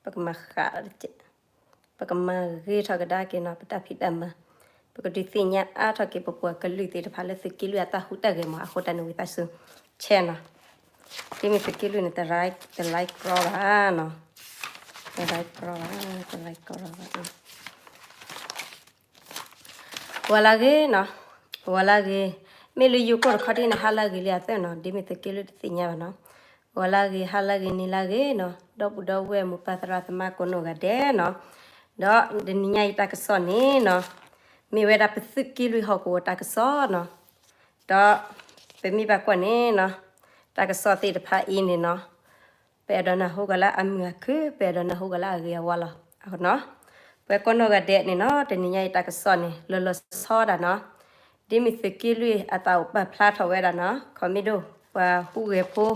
ပကမၤဃး, ပကမၤဂ့ၤထီၣ်ကဒါက့ၤနီၤ ပတၢ်ဖံးတၢ်မၤ, ပကဒုးသ့ၣ်ညါအါထီၣ်က့ၤ ပပှၤကလုာ်သ့ၣ်တဖၣ်လၢသုးက့လွံၢ်အတၢ်ဟူးတၢ်ဂဲၤမး အဃိတၢ်န့ၣ်ဝံသးစူၤ share နီၤ, ဒ်မ့ၢ်သုးက့လွံၢ်န့ၣ် တ like တ like ကြီဘၣ်နီၤ, တ like ကြီဘၣ်, တ like ကြီဘၣ် ဂီၤလၢဂ့ၤနီၤ, ဂီၤလၢဂ့ၤ, မ့ၢ်လၢယိၤကီၢ်တခီဒ်န့ၣ် ဟါလၢဂ့ၤလံအသၢနီၤ, ဒ်မ့ၢ်သုးက့လွံၢ်တသ့ၣ်ညါဘၣ်နီၤ, ဂီၤလၢဂ့ၤ ဟါလၢဂ့ၤ နံၤလၢဂ့ၤနီၤ, ဒီပုၢ်ဒီဝဲၢ်မိၢ်ပၢ်သရၣ်သမါကိးနီၢ်ဂၤဒဲးနီၤ, ဒီးတနံၤညါအံၤတၢ်ကစီၣ်န့ၣ်နီၤ, မ့ၢ်ဝဲဒၣ်ပသုးက့လွံၢ်ဟီၣ်ကဝီၤတၢ်ကစီၣ်နီၤ, ဒီးပမ့ၢ်ဘၣ်ကွၢ်န့ၣ်နီၤ, တၢ်ကစီၣ်သ့ၣ်တဖၣ်အံၤန့ၣ်နီၤ ပအဲၣ်ဒိးနၢ်ဟူက့ၤလၢအမုာ်အခု, ပအဲၣ်ဒိးနၢ်ဟူက့ၤလၢအဂ့ၤအဝါလီၤ. အဃိနီၤ, ပှၤကိးနီၢ်ဂၤဒဲးန့ၣ်နီၤ, တနံၤညါအံၤတၢ်ကစီၣ်န့ၣ် လီၤလီၤဆီဆီဒၣ်နီၤ, ဒ်မ့ၢ်သုးက့လွံၢ်အသးအိၣ်ပာ်ဖျါထီၣ်ဝဲဒၣ်နီၤ, ခီမ့ၢ်ဒိၣ် ပှၤဟူးဂဲၤဖိ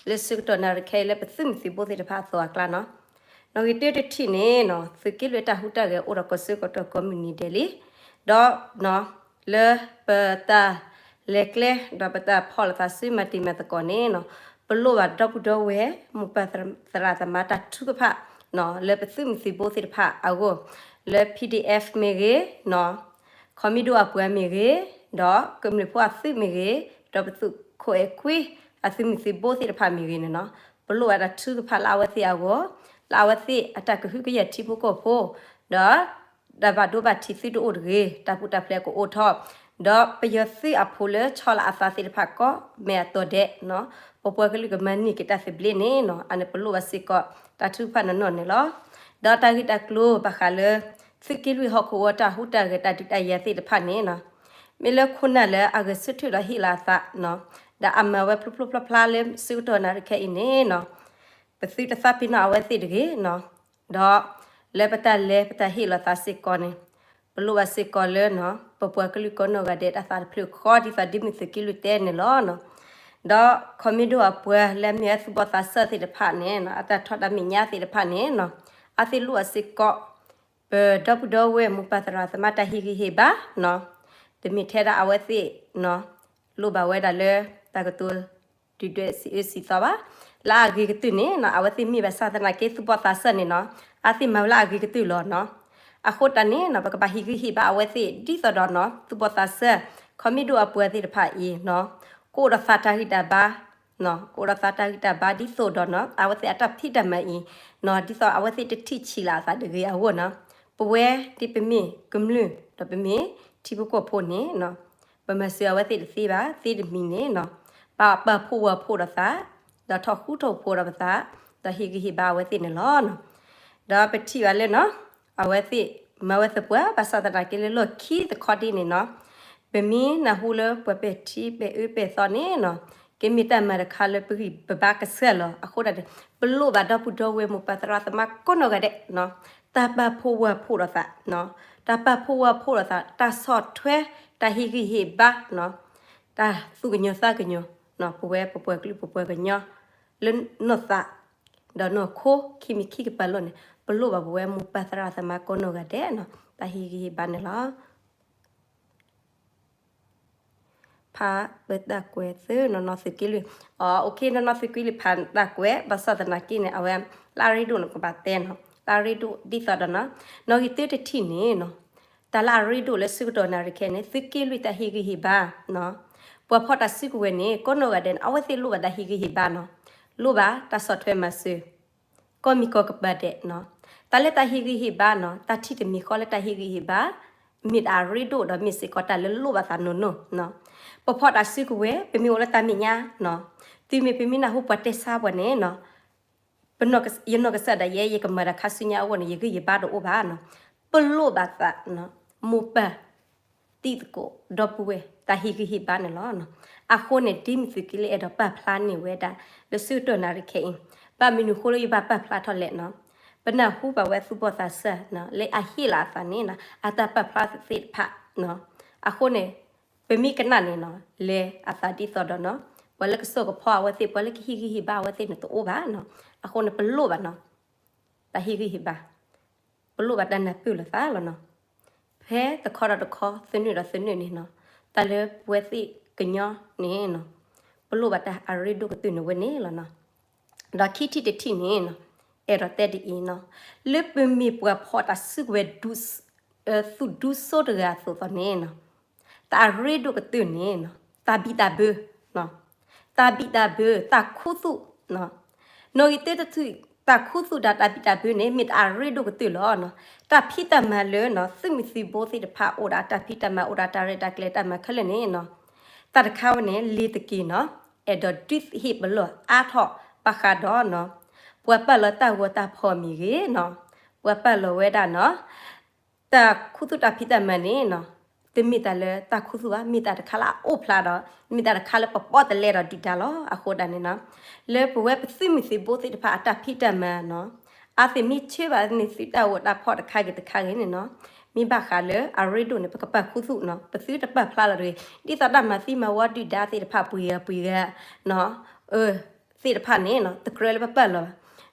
လၢဆၢကတီၢ်နၣ်ရံၣ်ခဲအံၤလၢပသုးမုၢ်သံၣ်ဘိသ့ၣ်တဖၣ်အသိးအကျါနီၤ, နီၣ်ဂံၢ်တၢတထံၣ်န့ၣ်နီၤ, သုးက့လွံၢ်အတၢ်ဟူးတၢ်ဂဲၤအိၣ်ဒီးကီၢ်ဆၢကတီၢ်ကိးမုၢ်နံၤဒဲးလံ, ဒီး လၢပတၢ်လဲၤကျဲ ဒီးပတၢ်ဖီၣ်လိာ်သးဆူမၤတံၤမၤသကိးန့ၣ်နီၤ, ပလိၣ်ဘၣ်ဒီပုၢ်ဒီဝဲၢ် မိၢ်ပၢ်သရၣ်သမါတၢ်ထုကဖၣ်နီၤ, လၢပသုးမုၢ်သံၣ်ဘိသ့ၣ်တဖၣ်အဂီၢ်, လၢ PDF မ့ၢ်ဂ့ၤနီၤ, ခီမ့ၢ်ဒိၣ်အပှၤမ့ၢ်ဂ့ၤ, ဒီးကမျၢၢ်ဖိအသုးမ့ၢ်ဂ့ၤ, ဒီးပသုးခိၣ်အဲၣ်ခွံ အသုးမုၢ်သံၣ်ဘိသ့ၣ်တဖၣ်မ့ၢ်ဂ့ၤန့ၣ်နီၤ, ပလိၣ်ဘၣ်တၢ်ထုကဖၣ်လၢအဝဲသ့ၣ်အဂီၢ်, လၢအဝဲသ့ၣ်အတၢ်ကဟုကယာ်ထံဖိကီၢ်ဖိ, ဒီး တၢ်ဘၣ်ဒိဘၣ်ထံးသုတအိၣ်တဂ့ၤ, တၢ်ပူၤတၢ်ဖျဲးကအိၣ်ထီၣ်, ဒီးပယီၤသုးအဖိလၢဆီလီၤအသးသ့ၣ်တဖၣ်ကိးမံၤအသိးဒဲးနီၤ, ပပှၤကလုာ်ကမၤန့ၢ်က့ၤတၢ်သဘျ့န့ၣ်နီၤ, အန့ၣ်ပလိၣ်ဘၣ်စ့ၢ်ကီး တၢ်ထုကဖၣ်နီၢ်နီၢ်န့ၣ်လီၤ. ဒီးတၢ်ဂ့ၢ်တၢ်ကျိၤဘၣ်ဃးလၢ သုးက့လွံၢ်ဟီၣ်ကဝီၤတၢ်ဟူးတၢ်ဂဲၤတၢ်ဒုးတၢ်ယၤသ့ၣ်တဖၣ်န့ၣ်နီၤ, မ့ၢ်လၢခိၣ်နၢ်လၢအဂဲၤဆၢထၢၣ်ဒီးဟ့ၣ်လီၤအသးနီၤ, ဒီးအမၤဝဲဖျိဖျိဖျါဖျါလၢဆၢကတီၢ်နၣ်ရံၣ်ခဲအံၤန့ၣ်နီၤ, ပသုတသးပ့ၤနီၣ်အဝဲသ့ၣ်တဂ့ၤနီၤ, ဒီးလၢပတၢ်လဲၤပတၢ်ဟ့ၣ်လီၤသးစ့ၢ်ကီးန့ၣ်, ပလိၣ်ဘၣ်စ့ၢ်ကီးလၢနီၤ, ပပှၤကလုာ်ကိးနီၢ်ဂၤဒဲးတၢ်သးတဖျၢၣ်ဃီဒ်သိးဒ်မ့ၢ်သုးက့လွံၢ်တဲန့ၣ်လီၤနီၤ. ဒီးခီမ့ၢ်ဒိၣ်အပှၤလၢအမ့ၢ်အသူၣ်ဘီၣ်သးစၢ်သ့ၣ်တဖၣ်န့ၣ်နီၤ, အတၢ်ထီၣ်တၢ်မဲာ်ညါသ့ၣ်တဖၣ်န့ၣ်နီၤ, အဝဲသ့ၣ်လိၣ်ဘၣ်စ့ၢ်ကီး ပဒီပုၢ်ဒီဝဲၢ်မိၢ်ပၢ်သရၣ်သမါတၢ်ဟ့ၣ်ဂံၢ်ဟ့ၣ်ဘါနီၤ, တမ့ၢ်ထဲဒၣ်အဝဲသ့ၣ်နီၤ, လိၣ်ဘၣ်ဝဲဒၣ်လၢ တၢ်ကတိၤ ဒုၣ်ဒွဲၣ်စံးအၢစံးသီဘၣ်, လၢအဂ့ၤကတၢၢ်န့ၣ်နီၤ, အဝဲသ့ၣ်မ့ၢ်ဘၣ်ဆၣ်သနာ်က့သူၣ်ဘီၣ်သးစၢ်န့ၣ်နီၤ, အဝဲသ့ၣ်မၤဝဲလၢအဂ့ၤကတၢၢ်လီၤနီၤ. အဃိတၢ်န့ၣ်နီၤ, ပကဘၣ်ဟ့ၣ်ဂံၢ်ဟ့ၣ်ဘါအဝဲသ့ၣ် ဒ်သိးဒီးနီၤ, သူၣ်ဘီၣ်သးစၢ် ခီမ့ၢ်ဒိၣ်အပှၤသ့ၣ်တဖၣ်အံၤနီၤ, ကအိၣ်ဒီးသးတၢ်ဂံၢ်တၢ်ဘါ ကအိၣ်ဒီးသးတၢ်ဂံၢ်တၢ်ဘါဒ်သိးဒီးနီၤ, အဝဲသ့ၣ်အတၢ်ဖံးတၢ်မၤအံၤနီၤ, ဒ်သိးအဝဲသ့ၣ်တထံၣ်ဆံးလၢအသးတဂ့ၤအဂီၢ်နီၤ, ပဝဲဒ်ပမ့ၢ်ကမျၢၢ်ဒီးပမ့ၢ်ထံဖိကီၢ်ဖိန့ၣ်နီၤ, ပမၤစၢၤအဝဲသ့ၣ်တသ့ဘၣ်, သ့တမံၤန့ၣ်နီၤ, ပာ်ပာ်ဖှိၣ်ဝဲဖှိၣ်ဒီးသး, ဒီးထီၣ်ဃူထီၣ်ဖိးဒီးပသး, ဒီးဟ့ၣ်ဂံၢ်ဟ့ၣ်ဘါအဝဲသ့ၣ်န့ၣ်လီၤနီၤ. ဒီးပထံၣ်ဘၣ်လၢနီၤ, အဝဲသ့ၣ်မၤဝဲသပှၢ် ဘၣ်ဆၣ်သနာ်က့လၢလီၢ်ခံတခီဒ်န့ၣ်နီၤ, ပမ့ၢ်နၢ်ဟူလၢပှၤပဲာ်ထံပဲာ်အၢပဲာ်သီန့ၣ်နီၤ, ကမ့ၢ်တၢ်မၤတခါလၢပဂံၢ်ပဘါကဆှၢလီၤ. အဃိဒၣ်န့ၣ် ပလိၣ်ဘၣ်ဒီပုၢ်ဒီဝဲၢ်မိၢ်ပၢ်သရၣ်သမါကိးနီၢ်ဂၤဒဲးနီၤ, တၢ်ပာ်ဖှိၣ်ဝဲဖှိၣ်ဒီးသး, တၢ်ပာ်ဖှိၣ်ဝဲဖှိၣ်ဒီးသး, တၢ်ဆီၣ်ထွဲ, တၢ်ဟ့ၣ်ဂံၢ်ဟ့ၣ်ဘါနီၤ, တၢ်သူၣ်ကညီၤသးကညီၤ, ပဝဲပပှၤကလုာ်ပပှၤကညီ လၢနီၢ်သး ဒီးနီၢ်ခိခံမံၤခံကပၤလီၢ်န့ၣ် ပလိၣ်ဘၣ်ပဝဲမိၢ်ပၢ်သရၣ်သမါကိးနီၢ်ဂၤဒဲးနီၤ, တၢ်ဟ့ၣ်ဂံၢ်ဟ့ၣ်ဘါန့ၣ်လီၤ. ဖးဝဲတၢ်ကွဲးသၢနီၢ်နီၢ်သုးက့လွံၢ်, အ OK နီၢ်နီၢ်သုးက့လွံၢ်ဖးတၢ်ကွဲး ဘၣ်ဆၣ်သနာ်က့န့ၣ် အဝဲလၢအရ့ဒိၣ်န့ၣ် ကဘၣ်တဲနီၤ, လၢအရ့ဒိၣ်ဒ်သိးဒီးနီၤ, နီၣ်ဂံၢ်တၢတထံၣ်န့ၣ်နီၤ, တၢ်လၢအရ့ဒိၣ်လၢဆၢကတီၢ်နၣ်ရံၣ်ခဲအံၤန့ၣ် သုးက့လွံၢ်တၢ်ဟ့ၣ်ဂံၢ်ဟ့ၣ်ဘါနီၤ, ပှၤဖီၣ်တၢ်စုကဝဲၤန့ၣ် ကိးနီၢ်ဂၤဒဲးန့ၣ် အဝဲသ့ၣ်လိၣ်ဘၣ်တၢ်ဟ့ၣ်ဂံၢ်ဟ့ၣ်ဘါနီၤ, လိၣ်ဘၣ်တၢ်ဆီၣ်ထွဲမၤစၢၤ ကိးမံၤကိးကပၤဒဲးနီၤ, တၢ်လၢတၢ်ဟ့ၣ်ဂံၢ်ဟ့ၣ်ဘါနီၤ, တၢ်ထံၣ်တမံၤဃီလၢတၢ်ဟ့ၣ်ဂံၢ်ဟ့ၣ်ဘါ မ့ၢ်တၢ်အရ့ဒိၣ်ဒီးမ့ၢ်စ့ၢ်ကီးတၢ်လၢလိၣ်ဘၣ်သးနီၢ်နီၢ်နီၤ, ပဖီၣ်တၢ်စုကဝဲၤ ပမ့ၢ်အိၣ်လၢတၢ်မဲာ်ညါနီၤ, တုၤမ့ၢ်ပမ့ၢ်နၢ်ဟူပှၤတဲဆါပှၤန့ၣ်နီၤ, ပနီၢ်ကစၢ် ယနီၢ်ကစၢ်ဒၣ်ယဲ ယကမၤတၢ်ခါဆူညါအဂီၢ်န့ၣ် ယဂံၢ်ယဘါတအိၣ်ဘၣ်နီၤ, ပလိၣ်ဘၣ်သး မိၢ်ပၢ် တံၤသကိး ဒီပုၢ်ဝဲၢ် တၢ်ဟ့ၣ်ဂံၢ်ဟ့ၣ်ဘါန့ၣ်လီၤ. အဃိန့ၣ် ဒ်မ့ၢ်သုးက့လွံၢ်အဲၣ်ဒိးပာ်ဖျါန့ၢ်ဝဲဒၣ် လၢဆၢကတီၢ်နၣ်ရံၣ်ခဲအံၤ, ဘၣ်မနုၤဃိလၢယဘၣ်ပာ်ဖျါထီၣ်လဲၣ်နီၤ, ပနၢ်ဟူဘၣ်ဝဲသူၣ်ဘီၣ်သးစၢ် လၢအဟ့ၣ်လီၤအသးန့ၣ်နီၤ အတၢ်ပာ်ဖျါသ့ၣ်တဖၣ်, အဃိန့ၣ် ပမ့ၢ်ကနၣ်န့ၣ်နီၤ လဲၤအသးဒ်သိးဒီးနီၤ ပှၤလၢကစိာ်ကဖီအဝဲသ့ၣ် ပှၤလၢကဟ့ၣ်ဂံၢ်ဟ့ၣ်ဘါအဝဲသ့ၣ်န့ၣ်တအိၣ်ဘၣ်နီၤ, အဃိန့ၣ် ပလိၣ်ဘၣ်နီၤ တၢ်ဟ့ၣ်ဂံၢ်ဟ့ၣ်ဘါ, ပလိၣ်ဘၣ်တၢ်နၢ်ပၢၢ်လိာ်သးလီၤနီၤ, ဖဲတခီဒီးတခီ သနၢၣ်ဒီးသနၢၣ်န့ၣ်နီၤ, တၢ်လၢပဝဲသ့ၣ်ကညီန့ၣ်နီၤ, ပလိၣ်ဘၣ်တၢ်အရ့ဒိၣ်ကတၢၢ်န့ၣ်ဝဲန့ၣ်လီၤနီၤ, ဒီးခံထံၣ်တထံၣ်န့ၣ်နီၤ အဲၣ်ဒိးတဲဒ်အံၤနီၤ, လၢပမ့ၢ်ပှၤဖီၣ်တၢ်စုကဝဲၤ သူၣ်ဒူစိတဂၤအသိးသိးန့ၣ်နီၤ, တၢ်အရ့ဒိၣ်ကတၢၢ်န့ၣ်နီၤ တၢ်ဘံၣ်တၢ်ဘၢ, တၢ်ဘံၣ်တၢ်ဘၢ တၢ်ခူသူၣ်, နီၣ်ဂံၢ်တၢတထူၣ် တၢ်ခူသူၣ်ဒီးတၢ်ဘံၣ်တၢ်ဘၢန့ၣ် မ့ၢ်တၢ်အရ့ဒိၣ်ကတၢၢ်လီၤနီၤ. တၢ်ဖံးတၢ်မၤလၢနီၤ သုးမုၢ်သံၣ်ဘိသ့ၣ်တဖၣ်အိၣ်ဒီးတၢ်ဖံးတၢ်မၤ အိၣ်ဒီးတၢ်ရဲၣ်တၢ်ကျဲၤတၢ်မၤခဲလၢာ်န့ၣ်နီၤ, တၢ်တခါဝဲန့ၣ် လ့ၤတက့ၢ်နီၤ, အဲၣ်ဒိးဒုးဟ့ၣ်ပလီၢ်အါထီၣ်ဘၣ်ဃးဒီးနီၤ ပှၤပာ်လီၤတၢ်ဂီၤတၢ်ဖီၣ်မ့ၢ်ဂ့ၤနီၤ, ပှၤပာ်လီၤဝဲဒၣ်နီၤ တၢ်ခူသူၣ်တၢ်ဖံးတၢ်မၤန့ၣ်နီၤ, တမ့ၢ်တၢ်လၢတၢ်ခူသူၣ်ဘၣ်, မ့ၢ်တၢ်တခါလၢအအိၣ်ဖျါဒီး မ့ၢ်တၢ်တခါလၢပပီၣ်တလဲဒီးဒုၣ်ဒါလီၤ. အဃိဒၣ်န့ၣ်နီၤ, လၢပဝဲပသုးမုၢ်သံၣ်ဘိသ့ၣ်တဖၣ်အတၢ်ဖံးတၢ်မၤနီၤ, အဝဲသ့ၣ်မ့ၢ်ဆၢဘၣ်န့ၣ် သုးတၢ်ဂီၤတၢ်ဖီၣ်တခါဂ့ၤတခါဂ့ၤန့ၣ်နီၤ, မ့ၢ်ဘၣ်ဃးလၢအရ့ဒိၣ်န့ၣ် ပကပာ်ခူသူၣ်နီၤ, ပသုတပာ်ဖျါလီၤတဂ့ၤ, ဒ်သိးတၢ်မၤသံမၤဝီဒုၣ်ဒါသ့ၣ်တဖၣ်ပှဲၤဂၤပှဲၤဂၤနီၤ သ့ၣ်တဖၣ်န့ၣ်နီၤ တကြၢးလၢပပာ်လီၤ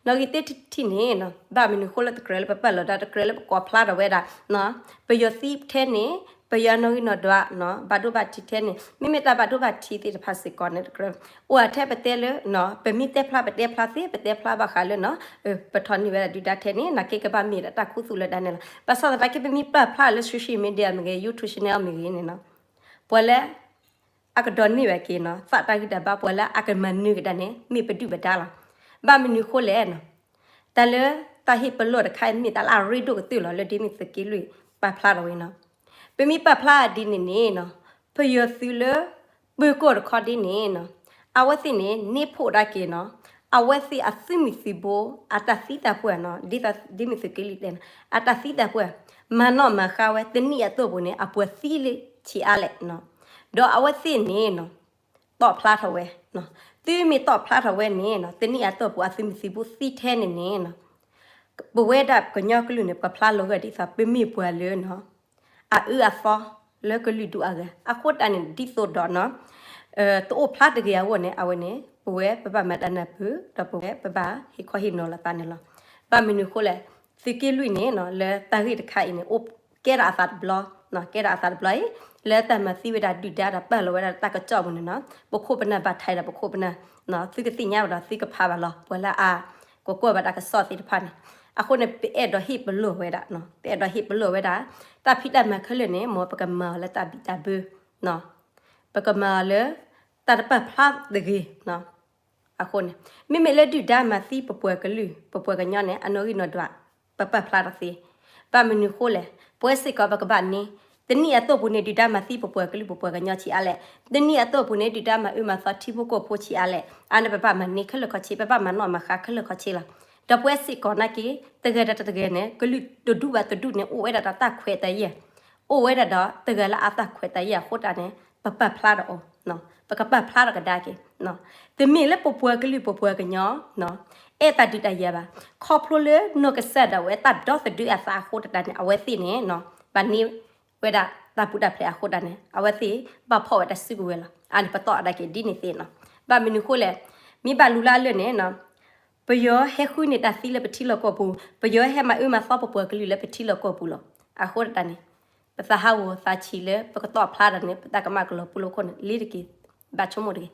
ဘၣ်. နီၣ်ဂံၢ်တၢတထူၣ်န့ၣ်နီၤ ဘၣ်မနုၤအဃိလၢတကြၢးလၢပပာ်လီၤဒီး တကြၢးလၢပကိးဖျါထီၣ်ဝဲဒၣ်နီၤ, ပယီၤသံထဲန့ၣ် ပယီၤနီၣ်ဂံၢ်နီၣ်ဒွးနီၤ ဘၣ်ဒိဘၣ်ထံးထဲန့ၣ် မ့မ့ၢ်တၢ်ဘၣ်ဒိဘၣ်ထံးသ့ၣ်တဖၣ်စ့ၢ်ကီးန့ၣ် တကြၢး အိၣ်ထဲပတဲလၢနီၤ ပမ့ၢ်တဲဖျါပတဲဖျါသ့ ပတဲဖျါဘၣ်ဃးလၢနီၤ ပထီၣ်န့ၢ်ဝဲဒၣ်ဒုၣ်ဒါထဲန့ၣ် နာ်က့ကဘၣ်မ့ၢ်ဒၣ်တၢ်ခူသူၣ်လၢဒၣ်န့ၣ်လီၤ. ဘၣ်ဆၣ်သနာ်က့ ပမ့ၢ်ပာ်ဖျါလၢ social media မ့ၢ်ဂ့ၤ YouTube channel မ့ၢ်ဂ့ၤန့ၣ်နီၤ ပှၤလၢ အကဒိးန့ၢ်ဝဲက့ၤနီၤ သးတၢ်ဂံၢ်တၢ်ဘါ ပှၤလၢအကမၤနၢၤကဒါန့ၣ် မ့ၢ်ပဒုၣ်ပဒါလီၤ. ဘၣ်မနုၤဃိလဲၣ်နီၤ, တၢ်လၢတၢ်ဟ့ၣ်ပလီၢ်တခါအံၤ မ့ၢ်တၢ်လၢအရ့ဒိၣ်ကတၢၢ်လီၤ လၢဒ်မ့ၢ်သုးက့လွံၢ်ပာ်ဖျါထီၣ်ဝဲနီၤ. ပမ့ၢ်ပာ်ဖျါဒ်န့ၣ်န့ၣ်နီၤ, ပယီၤသုးလၢ ပၢၤကီၢ်တခီဒ်န့ၣ်နီၤ, အဝဲသ့ၣ်န့ၣ် န့ၢ်ဖှိၣ်ဒၣ်က့ၤနီၤ, အဝဲသ့ၣ်အသုးမုၢ်သံၣ်ဘိ အတၢ်သံတၢ်ပှၢ်နီၤ ဒ်သိးဒ်မ့ၢ်သုးက့လွံၢ်တဲနီၤ အတၢ်သံတၢ်ပှၢ် မၤနီၣ်မၤဃါဝဲ တနံၣ်အတီၢ်ပူၤန့ၣ် အပှၤသံလၢဆံးအါလဲၣ်နီၤ, ဒီးအဝဲသ့ၣ်န့ၣ်နီၤ တီၣ်ဖျါထီၣ်ဝဲ, သုမ့ၢ်တီၣ်ဖျါထီၣ်ဝဲန့ၣ်နီၤ တနံၣ်အတီၢ်ပူၤ အသုးမုၢ်သံၣ်ဘိသံထဲန့ၣ်န့ၣ်နီၤ, ပဝဲဒၣ်ကညီကလုာ်န့ၣ် ပှၤဖျါလီၤဂာ်ဒ်သိး ပမ့ၢ်ပှၤလၢနီၤ အအၢအသီလၢကလုာ်ဒူၣ်အဂၤ အဃိတၢ်န့ၣ် ဒ်သိးဒီးနီၤ တအိၣ်ဖျါတဂ့ၤအဂီၢ်န့ၣ် အဝဲန့ၣ် ပဝဲပဘၣ်မၤတၢ်နၢ်ပၢၢ် ဒီးပဝဲပဘၣ်ဟ့ၣ်ခီဟ့ၣ်နီၤလီၤသးန့ၣ်လီၤ. ဘၣ်မနုၤဃိလဲၣ်, သုးက့လွံၢ်န့ၣ်နီၤ လၢတၢ်ဂ့ၢ်တခါအံၤန့ၣ် အိၣ်ကဲထီၣ်အသးတဘျီ, ကဲထီၣ်အသးတဘျီအံၤ လၢတၢ်မၤသံဝဲဒၣ်ဒုၣ်ဒါဒီးပာ်လီၤဝဲဒၣ်တၢ်ကစီၣ်ပူၤန့ၣ်နီၤ ပခိၣ်ပနၢ်ဘၣ်ထဲးဒီးပခိၣ်ပနၢ်, သုကသ့ၣ်ညါဘၣ်ဒီးသုကဖးဘၣ်လီၤ ပှၤလၢအ ကကွၢ်ဘၣ်တၢ်ကစီၣ်သ့ၣ်တဖၣ်န့ၣ်, အဃိန့ၣ် ပအဲၣ်ဒိးဟ့ၣ်ပလီၢ်ဝဲဒၣ်, ပအဲၣ်ဒိးဟ့ၣ်ပလီၢ်ဝဲဒၣ် တၢ်ဖံးတၢ်မၤခဲလၢာ်န့ၣ် မ်ပကမၤအီၤလၢတၢ်ဘံၣ်တၢ်ဘၢ, ပကမၤအီၤလၢ တၢ်တပာ်ဖျါတဂ့ၤ, အဃိန့ၣ် မ့မ့ၢ်လၢဒုၣ်ဒါမၤသံပပှၤကလုာ် ပပှၤကညီန့ၣ် အနီၣ်ဂံၢ်နီၣ်ဒွး ပပာ်ဖျါထီၣ်သ့, ဘၣ်မနုၤဃိလဲၣ်, ပဝဲစ့ၢ်ကီးပကဘၣ်န့ၢ်, တနံၣ်အတီၢ်ပူၤန့ၣ် ဒုၣ်ဒါမၤသံပပှၤကလုာ်ပပှၤကညီဆံးအါလဲၣ်, တနံၣ်အတီၢ်ပူၤန့ၣ် ဒုၣ်ဒါမၤအၢမၤသီထံဖိကီၢ်ဖိဆံးအါလဲၣ်, အါန့ၣ် ပဘၣ်မၤန့ၢ်ခဲလၢာ်ခဲဆ့ ပဘၣ်မၤနီၣ်မၤဃါခဲလၢာ်ခဲဆ့လီၤ. ဒီးပဝဲစ့ၢ်ကီးနာ်က့ တဂၤဒီးတဂၤန့ၣ် ကလုာ်တဒူၣ်ဘၣ်တဒူၣ်န့ၣ် အိၣ်ဝဲဒၣ်ဒီးတၢ်ခွဲးတၢ်ယာ်, အိၣ်ဝဲဒၣ်ဒီးတဂၤလၢအတၢ်ခွဲးတၢ်ယာ်အဃိတၢ်န့ၣ် ပပာ်ဖျါဒီးအီၤ, ပကပာ်ဖျါထီၣ်ကဒါက့ၤ, တမ့ၢ်လၢပပှၤကလုာ်ပပှၤကညီ အဲၣ်တၢ်ဒုးတၢ်ယၤဘၣ်, ခီဖျိလၢနီၢ်ကစၢ်ဒၣ်ဝဲတၢ်ဒီသဒၢအသးအဃိတၢ်န့ၣ် အဝဲသ့ၣ်န့ၣ် ဘၣ်န့ၢ်ဝဲဒၣ်တၢ်ပူၤတၢ်ဖျဲးအဃိတၢ်န့ၣ် အဝဲသ့ၣ်ဘၣ်ဖီၣ်ဝဲတၢ်စုကဝဲၤလီၤ. အါန့ၣ် ပတီၢ်အဒၣ်က့ၤဒ်န့ၣ်သ့နီၤ. ဘၣ်မနုၤဃိလဲၣ်, မ့ၢ်ဘၣ်လူၤလၢအလၢာ်န့ၣ် ပယီၤဟဲဃုန့ၢ်တၢ်သံလၢပထံလီၢ်ကီၢ်ပူၤ, ပယီၤဟဲမၤအၢမၤသီပပှၤကလုာ်လၢပထံလီၢ်ကီၢ်ပူၤလီၤ. အဃိတၢ်န့ၣ် ပသးဟးဂီၤသးဆံးလၢပကတီၢ်ဖျါတၢ်န့ၣ် ပတၢ်ကမၣ်ကလီၤပူၤလီၤခိၣ်န့ၣ် လ့ၤတက့ၢ်, ဘၣ်ဆိကမိၣ်တဂ့ၤ.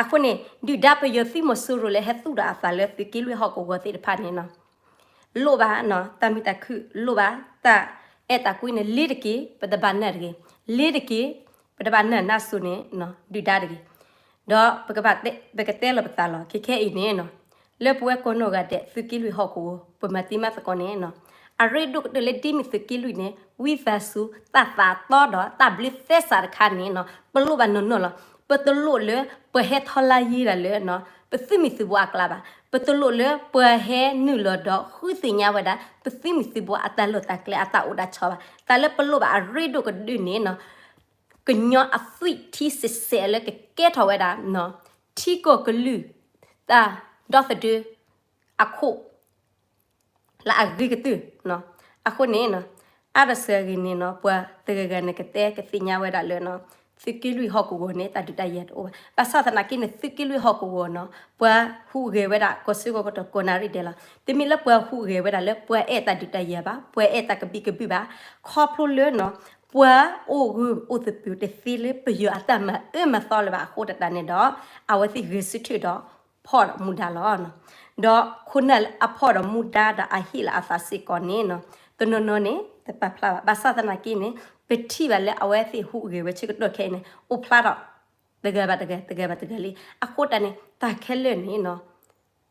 အဃိန့ၣ် ဒုၣ်ဒါပယီၤသုးမီၤစိရိၤလၢဟဲသူၣ်ဒီးအသးလၢသုးက့လွံၢ်ဟီၣ်ကဝီၤသ့ၣ်တဖၣ်န့ၣ် လိၣ်ဘၣ်တၢ်မုာ်တၢ်ခုၣ်, လိၣ်ဘၣ်တၢ်အဲၣ်တၢ်ကွံန့ၣ် လ့ၤတက့ၢ် ပတဘၣ်နာ်တဂ့ၤ, လ့ၤတက့ၢ် ပတဘၣ်နာ်နါစိၤန့ၣ် ဒုၣ်ဒါတဂ့ၤ. ဒီးပကဘၣ်တဲ, ပကတဲလီၤပသးလီၤ ခဲခဲအံၤန့ၣ် လၢပဝဲကိးနီၢ်ဂၤဒဲး သုးက့လွံၢ်ဟီၣ်ကဝီၤ ပမၤသံမၤသကိးန့ၣ် အရ့ဒိၣ်ကတၢၢ်လၢဒ်မ့ၢ်သုးက့လွံၢ်န့ၣ် ဝံသးစူၤ တၢ်သးတီဒီးတၢ်ဘျုးသဲစးတခါန့ၣ် ပလိၣ်ဘၣ်နီၢ်နီၢ်လီၤ. ပတလိၣ်လၢပှၤဟဲထီလါယ့ဒၣ်လၢ ပသုးမုၢ်သုးဘိအကျါဘၣ်. ပတလိၣ်လၢပှၤဟဲနုာ်လီၤဒီးဃုသ့ၣ်ညါဝဲဒၣ် ပသုးမုၢ်သုးဘိအတၢ်လီၢ်တၢ်ကျဲအတၢ်အိၣ်တၢ်ဆိးဘၣ်. တၢ်လၢပလိၣ်ဘၣ်အရ့ဒိၣ်ကဒုန့ၣ် ကညီအသွံၣ်ထံစဲးစဲးလၢကကဲထီၣ်ဝဲဒၣ် ထံကီၢ်ကလုာ် တၢ်ဒီသဒၢ အခိၣ် လၢအဂ့ၤကတၢၢ်. အဃိန့ၣ် အါဒၣ်စှၤဂ့ၤန့ၣ် ပှၤတဂၤဂၤန့ၣ် ကတဲကသ့ၣ်ညါဝဲဒၣ်လၢ သုးက့လွံၢ်ဟီၣ်ကဝီၤန့ၣ် တၢ်ဒုးတၢ်ယၤတအိၣ်ဘၣ်. ဘၣ်ဆၣ်သနာ်က့န့ၣ် သုးက့လွံၢ်ဟီၣ်ကဝီၤန့ၣ် ပှၤဟူးဂဲၤဝဲဒၣ် ကိးဆၢကတီၢ်ကိးနၣ်ရံၣ်ဒဲးလီၤ. တမ့ၢ်လၢပှၤဟူးဂဲၤဝဲဒၣ်လၢပှၤအဲၣ်တၢ်ဒုးတၢ်ယၤဘၣ်, ပှၤအဲၣ်တၢ်ကဘံကဘုၣ်ဘၣ်. ခီဖျိလၢ ပှၤအိၣ်ဂၢၢ်အိၣ်သပၢၤတသ့လၢပယီၤအတၢ်မၤအၢမၤသီလၢၤဘၣ်အဃိတၢ်န့ၣ်ဒီး အဝဲသ့ၣ်ဂဲၤဆၢထၢၣ်ဒီး ဖီၣ် ဖီၣ်ဒီးမူဒါလီၤ. ဒီးခိၣ်နၢ်လၢအဖီၣ်ဒီးမူဒါဒီးအဟ့ၣ်လီၤအသးစ့ၢ်ကီးန့ၣ်နီၤ, တနီၤနီၤန့ၣ် တပာ်ဖျါဘၣ်. ဘၣ်ဆၣ်သနာ်က့န့ၣ် ပထံၣ်ဘၣ်လၢအဝဲသ့ၣ်ဟူးဂဲၤဝဲဆၢကတီၢ်ခဲအံၤန့ၣ် အိၣ်ဖျါထီၣ် တဂၤဘၣ်တဂၤ တဂၤဘၣ်တဂၤလံ. အဃိတၢ်န့ၣ် တၢ်ခဲလၢာ်န့ၣ်နီၤ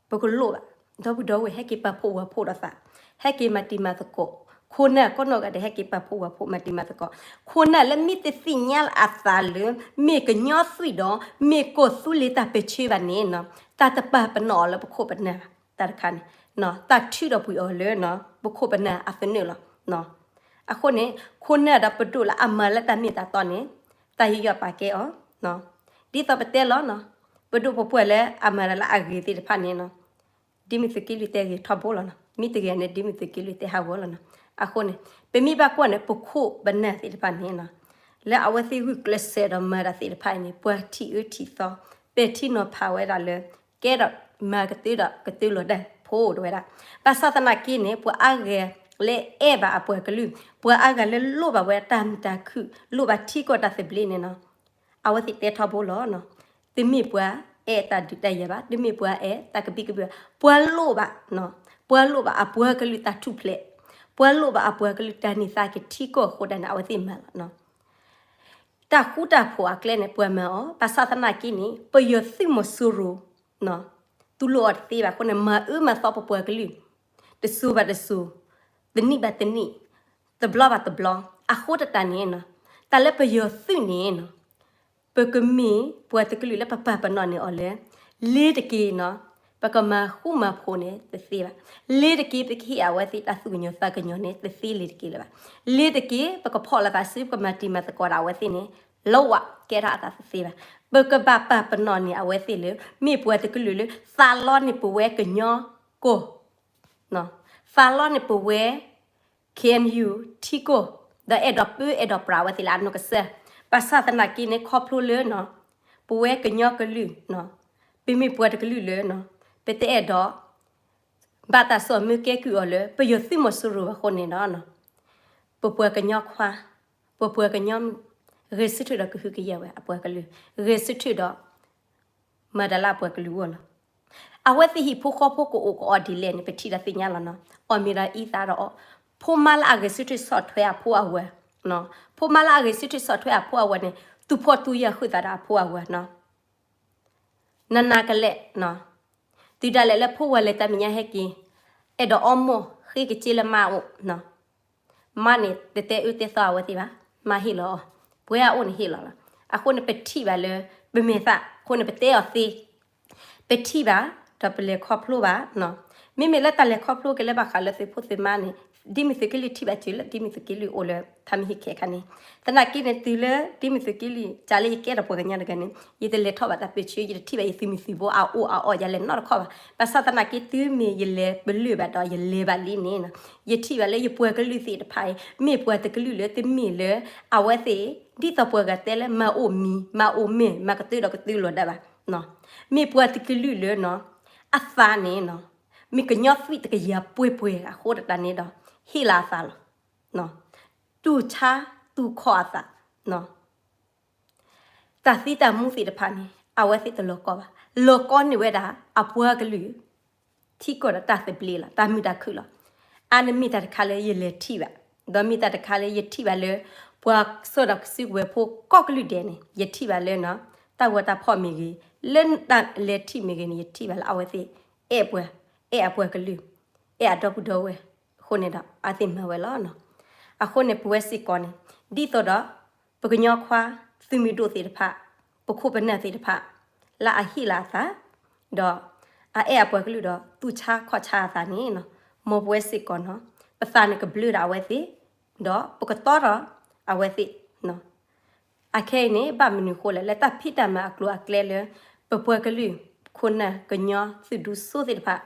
ပကလိၣ်ဘၣ် ဒီပုၢ်ဒီဝဲၢ် ဟဲက့ၤပာ်ဖှိၣ်ဝဲဖှိၣ်ဒီးသး, ဟဲက့ၤမၤတံၤမၤသကိး, ခိၣ်နၢ်ကိးနီၢ်ဂၤဒဲး ဟဲက့ၤပာ်ဖှိၣ်ဝဲဖှိၣ်မၤတံၤမၤသကိး, ခိၣ်နၢ်လၢမ့ၢ်တသ့ၣ်ညါလၢအသးလၢ မ့ၢ်ကညီသွံၣ်ဒီး မ့ၢ်ကီၢ်သူလ့ၤတၢ်ပၢဆှၢဘၣ်န့ၣ်နီၤ, တၢ်တပာ်ပနီၣ်အီၤလၢပခိၣ်ပနၢ်ဘၣ်, တၢ်တခါန့ၣ် တၢ်ထုးထီၣ်ပှဲၤအီၤလၢ ပခိၣ်ပနၢ်အသနၢၣ်လီၤ. အဃိန့ၣ် ခိၣ်နၢ်ဒီးပဒိၣ်လၢအမၤလၢတၢ်မ့ၢ်တၢ်တီန့ၣ် တၢ်ယူးယီၣ်ပာ်ကဲအီၤ, ဒ်သိးပတဲလီၤနီၤ, ပဒိၣ်ပပှၢ်လၢအမၤတၢ်လၢအဂ့ၤသ့ၣ်တဖၣ်န့ၣ်နီၤ, ဒ်မ့ၢ်သုးက့လွံၢ်တဲဂ့ၤထီဘိလီၤနီၤ, မ့ၢ်တဂ့ၤန့ၣ် ဒ်မ့ၢ်သုးက့လွံၢ်တဲဟးဂီၤလီၤနီၤ. အဃိန့ၣ် ပမ့ၢ်ဘၣ်ကွၢ်န့ၣ် ပခိၣ်ပနၢ်သ့ၣ်တဖၣ်န့ၣ်နီၤ, လၢအဝဲသ့ၣ်ဂုာ်ကျဲးစၢးဒီးမၤတၢ်သ့ၣ်တဖၣ်အံၤန့ၣ် ပှၤထံၣ်အၢထံၣ်သီ ပဲာ်ထံနီၤဖးဝဲဒၣ်လၢ ကဲဒီးမၤကတၢၢ်ဒီးကတၢၢ်လီၤဒၣ်ဖိတဝဲဒၣ်. ဘၣ်ဆၣ်သနာ်က့န့ၣ် ပှၤအါဂၤလၢအဲၣ်ဘၣ်အပှၤကလုာ်, ပှၤအါဂၤလၢလိၣ်ဘၣ်ဝဲတၢ်မုာ်တၢ်ခုၣ်, လိၣ်ဘၣ်ထံကီၢ်တၢ်သဘျ့န့ၣ်နီၤ, အဝဲသ့ၣ်တဲထီဘိလီၤနီၤ, တမ့ၢ်ပှၤအဲၣ်တၢ်ဒုးတၢ်ယၤဘၣ်, တမ့ၢ်ပှၤအဲၣ်တၢ်ကဘံကဘုၣ်ဘၣ်, ပှၤလိၣ်ဘၣ်, ပှၤလိၣ်ဘၣ်အပှၤကလုာ်တၢ်ထူၣ်ဖျဲး, ပှၤလိၣ်ဘၣ်အပှၤကလုာ်တၢ်န့ၢ်သါက့ၤထံကီၢ်အဃိတၢ်န့ၣ် အဝဲသ့ၣ်မၤလီၤ. တၢ်ဃူတၢ်ဖိးအကျဲန့ၣ် ပှၤမၤအီၤ, ဘၣ်ဆၣ်သနာ်က့န့ၣ် ပယီၤသုးမီၤစိရိၤ သူၣ်လိၣ်အီၤတသ့ဘၣ်အဃိန့ၣ် မၤအၢမၤသီပပှၤကလုာ် တစိၤဘၣ်တစိၤ, တနံၣ်ဘၣ်တနံၣ်, တဘျီဘၣ်တဘျီ, အဃိသတးန့ၣ် တၢ်လၢပယီၤသုးန့ၣ် ပကမ့ၢ်ပှၤတကလုာ်လၢပပာ်ပနီၣ်န့ၢ်အီၤလၢ လ့ၤတက့ၢ်နီၤ, ပကမၤဃူမၤဖိးန့ၣ်တသ့ဘၣ်. လ့ၤတက့ၢ်ပကဟ့ၣ်အဝဲသ့ၣ်တၢ်သူၣ်ကညီၤသးကညီၤန့ၣ် တသ့လ့ၤတက့ၢ်လၢၤဘၣ်. လ့ၤတက့ၢ်ပကဖီၣ်လိာ်သးစု ပကမၤတံၤမၤသကိးဒီးအဝဲသ့ၣ်န့ၣ် လၢဝဲကဲထီၣ်အသးတသ့ဘၣ်. ပကဘၣ်ပာ်ပနီၣ်န့ၢ်အဝဲသ့ၣ်လၢ မ့ၢ်ပှၤတကလုာ်လၢ သးလီန့ၢ်ပဝဲကညီကီၢ် သးလီန့ၢ်ပဝဲ ခ့ၣ်အဲၣ်ယူၣ် ထံကီၢ်, ဒီးအဲၣ်ဒိးပၢအဲၣ်ဒိးပြးအဝဲသ့ၣ်လၢအနီၢ်ကစၢ်, ဘၣ်ဆၣ်သနာ်က့န့ၣ် ခီဖျိလၢ ပဝဲကညီကလုာ် ပမ့ၢ်ပှၤတကလုာ်လၢ ပတအဲၣ်ဒိး ဘၣ်တၢ်စိာ်မၢကဲကုၢ်အီၤလၢ ပယီၤသုးမီၤစိရိၤအဃိန့ၣ်ဒီး ပပှၤကညီခွါ, ပပှၤကညီမုၣ် ဂဲၤဆၢထၢၣ်ဒီးကဟုကယာ်ဝဲအပှၤကလုာ်, ဂဲၤဆၢထၢၣ်ဒီး မၤတၢ်လၢအပှၤကလုာ်အဂီၢ်လီၤ. အဝဲသ့ၣ်ဟံၣ်ဖိဃီဖိကအိၣ်ကအီၣ်ဒ်လဲၣ်န့ၣ် ပထံၣ်ဒီးသ့ၣ်ညါလီၤနီၤ. အီၣ်မ့ၤဒီးအံသးဒီးအီၣ်, ဖိမါလၢအဂဲၤဆၢထၢၣ်ဆီၣ်ထွဲအဖိအဝၤ, ဖိမါလၢအဂဲၤဆၢထၢၣ်ဆီၣ်ထွဲအဖိအဝၤန့ၣ် သူၣ်ဖှီၣ်သူယာ်ဃုာ်သးဒီးအဖိအဝၤနီၤ. နးနးကလဲာ်, တုၤဒၣ်လဲာ်လၢဖိဝၤလဲၤတၢ်မဲာ်ညါဟဲက့ၤ, အဲၣ်ဒိးအီမိၢ်ဃ့ကစ့လၢမါအအိၣ် မါန့ၣ် တတဲအၢတဲသီအဝဲသ့ၣ်ဘၣ်, မါဟ့ၣ်လီၤအီၤ, ပှၤအအိၣ်န့ၣ်ဟ့ၣ်လီၤလီၤ. အဃိန့ၣ် ပထံၣ်ဘၣ်လၢ ပမဲာ်သၣ်အဃိန့ၣ် ပတဲအီၤသ့, ပထံၣ်ဘၣ် ဒီးပလဲၤခီဖျိဘၣ်, မ့မ့ၢ်လၢတၢ်လဲၤခီဖျိက့ၤလၢဘၣ်ဃးလၢသုးဖိသုးမါန့ၣ် ဒ်မ့ၢ်သုးက့လွံၢ်ထံၣ်ဘၣ်စၢၤလၢ ဒ်မ့ၢ်သုးက့လွံၢ်အိၣ်လၢထါမ့ၢ်ဟံၣ်ခဲခါန့ၣ်, သနာ်က့န့ၣ် တုၤလၢဒ်မ့ၢ်သုးက့လွံၢ် ကးလၢယကဲထီၣ်ပှၤကညီတဂၤန့ၣ် ယတလဲၤထီၣ်ဘၣ်တၢ်ပၢဆှၢ ယတထံၣ်ဘၣ်ယသုးမုၢ်သုးဘိအအိၣ်အအီၣ်ယၤလဲၣ်နီတခီဘၣ်. ဘၣ်ဆၣ်သနာ်က့ တုၤမ့ၢ်ယလဲၤပလၢၢ်ဘၣ်ဒီးယလဲၤဘၣ်လံန့ၣ် ယထံၣ်ဘၣ်လၢယပှၤကလုာ်သ့ၣ်တဖၣ်အံၤ မ့ၢ်ပှၤတကလုာ်လၢတမ့ၢ်လၢ အဝဲသ့ၣ် ဒ်သိးပှၤဂၤတဲလၢ မၤအိၣ်မံၤ မၤအိၣ်မဲာ် မၤကတၢၢ်ဒီးကတၢၢ်လီၤဒၣ်ဘၣ်, မ့ၢ်ပှၤတကလုာ်လၢ အသးန့ၣ် မ့ၢ်ကညီသွံၣ်တကယၤပှဲၤပှဲၤအဃိသတးန့ၣ်ဒီး ဟ့ၣ်လီၤအသးလီၤ. တူၢ်ဆါတူၢ်ခီၣ်အသး တၢ်သံတၢ်မူသ့ၣ်တဖၣ်န့ၣ် အဝဲသ့ၣ်တလီၤကီဘၣ်. လီၤကီန့ၢ်ဝဲဒၣ်အပှၤကလုာ် ထံကီၢ်ဒီးတၢ်သဘျ့လီၤ, တၢ်မုာ်တၢ်ခုၣ်လီၤ. အါန့ၣ်မ့ၢ်တၢ်တခါလၢယလဲၤထံၣ်ဘၣ်, ဒီးမ့ၢ်တၢ်တခါလၢယထံၣ်ဘၣ်လၢ ပှၤစိာ်ဒီးစုကဝဲၤဖိကိးကလုာ်ဒဲးန့ၣ် ယထံၣ်ဘၣ်လၢ တၢ်ဂီၤတၢ်ဖီၣ်မ့ၢ်ဂ့ၤ, လၢတၢ်လဲၤထံၣ်မ့ၢ်ဂ့ၤန့ၣ် ယထံၣ်ဘၣ်လၢအဝဲသ့ၣ် အဲၣ်ပှၤ, အဲၣ်အပှၤကလုာ်, အဲၣ်အဒီပုၢ်ဒီဝဲၢ်အဃိန့ၣ်ဒီး အဝဲသ့ၣ်မၤဝဲလီၤ. အဃိန့ၣ် ပဝဲစ့ၢ်ကီးန့ၣ် ဒ်သိးဒီး ပကညီခွါ သုးမုၢ်ဒိၣ်သ့ၣ်တဖၣ်, ပခိၣ်ပနၢ်သ့ၣ်တဖၣ် လၢအဟ့ၣ်လီၤအသး ဒီးအအဲၣ်အပှၤကလုာ်ဒီးသူၣ်ဆါခီၣ်ဆါအသးန့ၣ် မ်ပဝဲစ့ၢ်ကီးနီၤ ပသးန့ၣ်ကဘျၢဒီးအဝဲသ့ၣ်, ဒီးပကတီဒီးအဝဲသ့ၣ် အခဲအံၤန့ၣ် ဘၣ်မနုၤဃိလဲၣ်, လၢတၢ်ဖံးတၢ်မၤအကျိၤအကျဲလၢ ပပှၤကလုာ် ခိၣ်နၢ်ကညီသုးဒူစိသ့ၣ်တဖၣ်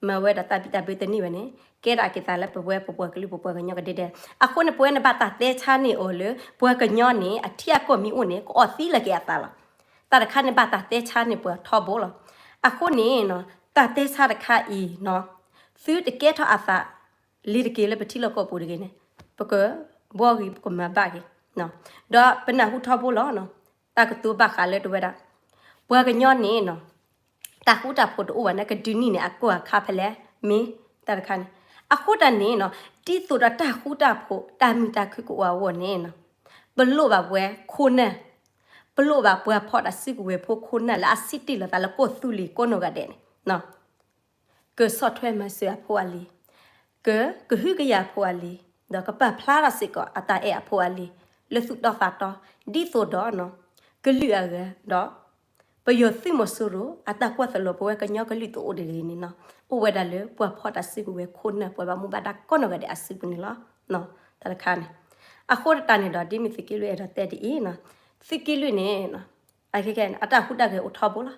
မၤဝဲဒီးတၢ်ဘံၣ်တၢ်ဘၢတန့ၢ်ဝဲန့ၣ် ကဲဒၣ်က့ၤသးလၢပဝဲပပှၤကလုာ်ပပှၤကညီကဒဲကဒဲ. အဃိန့ၣ် ပဝဲန့ၣ်ဘၣ်တၢ်တဲဆါန့ၢ်အီၤလၢ ပှၤကညီန့ၣ် အထံအကီၢ်မ့ၢ်အိၣ်န့ၣ် ကအီၣ်သံလၢၤက့ၤအသးလီၤ. တၢ်တခါန့ၣ်ဘၣ်တၢ်တဲဆါန့ၢ်ပှၤထီဘိလီၤ. အဃိန့ၣ် တၢ်တဲဆါတခါအံၤ သုတကဲထီၣ်အသး လ့ၤတက့ၢ်လၢပထံလီၢ်ကီၢ်ပူၤတဂ့ၤန့ၣ် ပကဘှီဂ့ၤ ပကမၤဘၣ်ဂ့ၤ, ဒီးပနၢ်ဟူထီဘိလီၤ. တၢ်ကတိၤဘၣ်ဃးလၢတဝဲဒၣ် ပှၤကညီန့ၣ် တၢ်ဃူတၢ်ဖိးတအိၣ်ဘၣ်န့ၣ် ကဒုးနံၣ်န့ၣ် အကီၢ်အခါဖဲလဲၣ် မ့ၢ်တၢ်တခါန့ၣ်. အဃိတၢ်န့ၣ်နီၤ ဒ်သိးဒီးတၢ်ဃူတၢ်ဖိး တၢ်မုာ်တၢ်ခုၣ်ကအိၣ်အဂီၢ်န့ၣ်နီၤ ပလိၣ်ဘၣ်ပှၤခိၣ်နၢ်, ပလိၣ်ဘၣ်ပှၤဖီၣ်တၢ်စုကဝဲၤဖိခိၣ်နၢ်လၢအစံးတ့ၢ်လိာ်သးလၢကီၢ်သူလ့ၤကိးနီၢ်ဂၤဒဲးန့ၣ်နီၤ ကဆီၣ်ထွဲမၤစၢၤအဖိအလံၤ, ကကဟုကယာ်အဖိအလံၤ, ဒီးကပာ်ဖျါထီၣ်စ့ၢ်ကီးအတၢ်အဲၣ်အဖိအလံၤ လၢသူၣ်တီသးတီ, ဒ်သိးဒီး ကလုာ်အဂၤဒီး ပယီၤသုးမီၤစိရိၤ အတၢ်ကွၢ်သိးလိာ်ပဝဲကညီကလုာ်တအိၣ်တဂ့ၤန့ၣ်နီၤ အိၣ်ဝဲဒၣ်လၢပှၤဖီၣ်တၢ်စုကဝဲၤခိၣ်နၢ် ပှၤဘၣ်မူဘၣ်ဒါကိးနီၢ်ဂၤဒဲးအစုပူၤန့ၣ်လီၤ. တၢ်တခါန့ၣ် အဃိတၢ်န့ၣ်ဒီး ဒ်မ့ၢ်သုးက့လွံၢ်အဲၣ်ဒိးတဲဒ်အံၤနီၤ, သုးက့လွံၢ်န့ၣ် အခဲခဲန့ၣ် အတၢ်ဟူးတၢ်ဂဲၤအိၣ်ထီဘိလီၤ.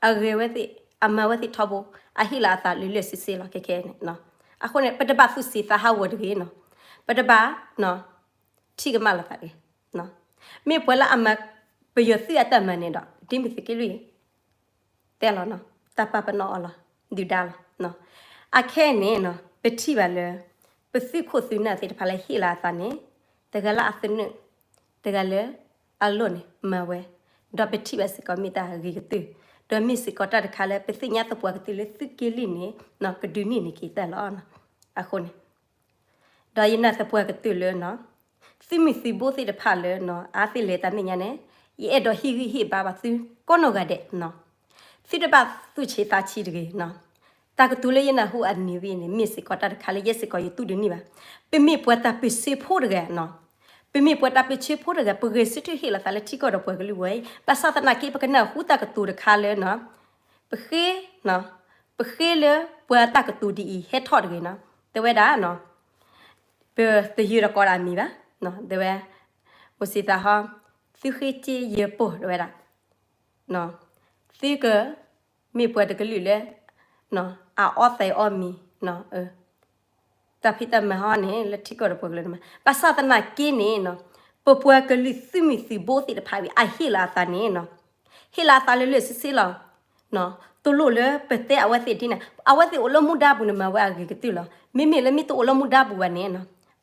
အဂဲၤဝဲသ့ၣ် အမၤဝဲသ့ၣ်ထီဘိ, အဟ့ၣ်လီၤအသးလၢလၢာ်ဆ့ဆ့လီၤ ခဲခဲန့ၣ်. အဃိန့ၣ် ပတဘၣ်သူၣ်စံးသးဟးဂီၤတဂ့ၤနီၤ, ပတဘၣ် ထံၣ်ကမၣ်လိာ်သးတဂ့ၤ. မ့ၢ်ပှၤလၢအမၤပယီၤသုးအတၢ်မၤန့ၣ်ဒီး ဒ်မ့ၢ်သုးက့လွံၢ် တဲလီၤနီၤ, တၢ်ပာ်ပနီၣ်အီၤလီၤ, ဒုၣ်ဒါလီၤ. အခဲအံၤန့ၣ်နီၤ ပထံၣ်ဘၣ်လၢ ပသုးခိၣ်သုးနၢ်သ့ၣ်တဖၣ်လၢဟ့ၣ်လီၤအသးန့ၣ် တဂၤလၢအသနၢၣ်, တဂၤလၢအလိၣ်န့ၣ် မၤဝဲ, ဒီးပထံၣ်ဘၣ်စ့ၢ်ကီးမ့ၢ်တၢ်ဂ့ၤကတၢၢ်, ဒီးမ့ၢ်စ့ၢ်ကီးတၢ်တခါလၢပသ့ၣ်ညါသပှၢ်ကတၢၢ်လၢသုးက့လွံၢ်န့ၣ် ကဒုးန့ၢ်န့ၢ်က့ၤတၢ်လီၤ. အဃိန့ၣ် ဒီးယနာ်သပှၢ်ကတၢၢ်လၢနီၤ သုးမုၢ်သံၣ်ဘိသ့ၣ်တဖၣ်လၢနီၤ အါသ့ၣ်လဲၤတၢ်မဲာ်ညါန့ၣ် ယအဲၣ်ဒိးဟ့ၣ်ဂံၢ်ဟ့ၣ်ဘါဘၣ်သုကိးနီၢ်ဂၤဒဲး. သုတဘၣ်သူၣ်ဆံးသးဆံးတဂ့ၤနီၤ. တၢ်ကတိၤလၢယနၢ်ဟူအနံၤဝံၤန့ၣ် မ့ၢ်စ့ၢ်ကီးတၢ်တခါလၢယဲစ့ၢ်ကီးယတူၢ်ဒုးန့ၢ်ဘၣ်. ပမ့ၢ်ပှၤတၢ်ပၢၢ်ဆၢဖိတဂၤနီၤ, ပမ့ၢ်ပှၤတၢ်ပၢၢ်ဆၢဖိတဂၤ ပဂဲၤဆၢထၢၣ်ဟ့ၣ်လီၤသးလၢထံကီၢ်ဒီးပှၤကလုာ်ဝဲအံၤ ဘၣ်ဆၣ်သနာ်က့ ပကနၢ်ဟူတၢ်ကတိၤတခါလၢနီၤ ပဃ့ ပဃ့လၢပှၤတၢ်ကတိၤဒ်အံၤဟဲထီၣ်တဂ့ၤနီၤ, တဲဝဲဒၣ် ပတယၢၤတကိးတၢ်အမံၤဘၣ်, တဲဝဲ အိၣ်စံးသးဟီ သုဃ့စ့ယဲၢ်ပိၢ် တဲဝဲဒၣ်, သုက မ့ၢ်ပှၤတကလုာ်လၢ အအီသံးအီမံၤ တၢ်ဖံးတၢ်မၤဟီန့ၣ် လၢထံကီၢ်ဒီးပှၤကလုာ်တမၤ, ဘၣ်ဆၣ်သနာ်က့န့ၣ်နီၤ ပပှၤကလုာ်သုးမုၢ်သံၣ်ဘိသ့ၣ်တဖၣ်ဝံၤ အဟ့ၣ်လီၤအသးန့ၣ်နီၤ ဟ့ၣ်လီၤအသးလၢလၢာ်ဆ့ဆ့လီၤ. တလိၣ်လၢပတဲအဝဲသ့ၣ်ဒ်န့ၣ် အဝဲသ့ၣ်အိၣ်လၢမူဒါပူၤန့ၣ်မၤဝဲအဂ့ၤကတၢၢ်လီၤ. မ့မ့ၢ်လၢမ့ၢ်တအိၣ်လၢမူဒါပူၤဘၣ်န့ၣ်နီၤ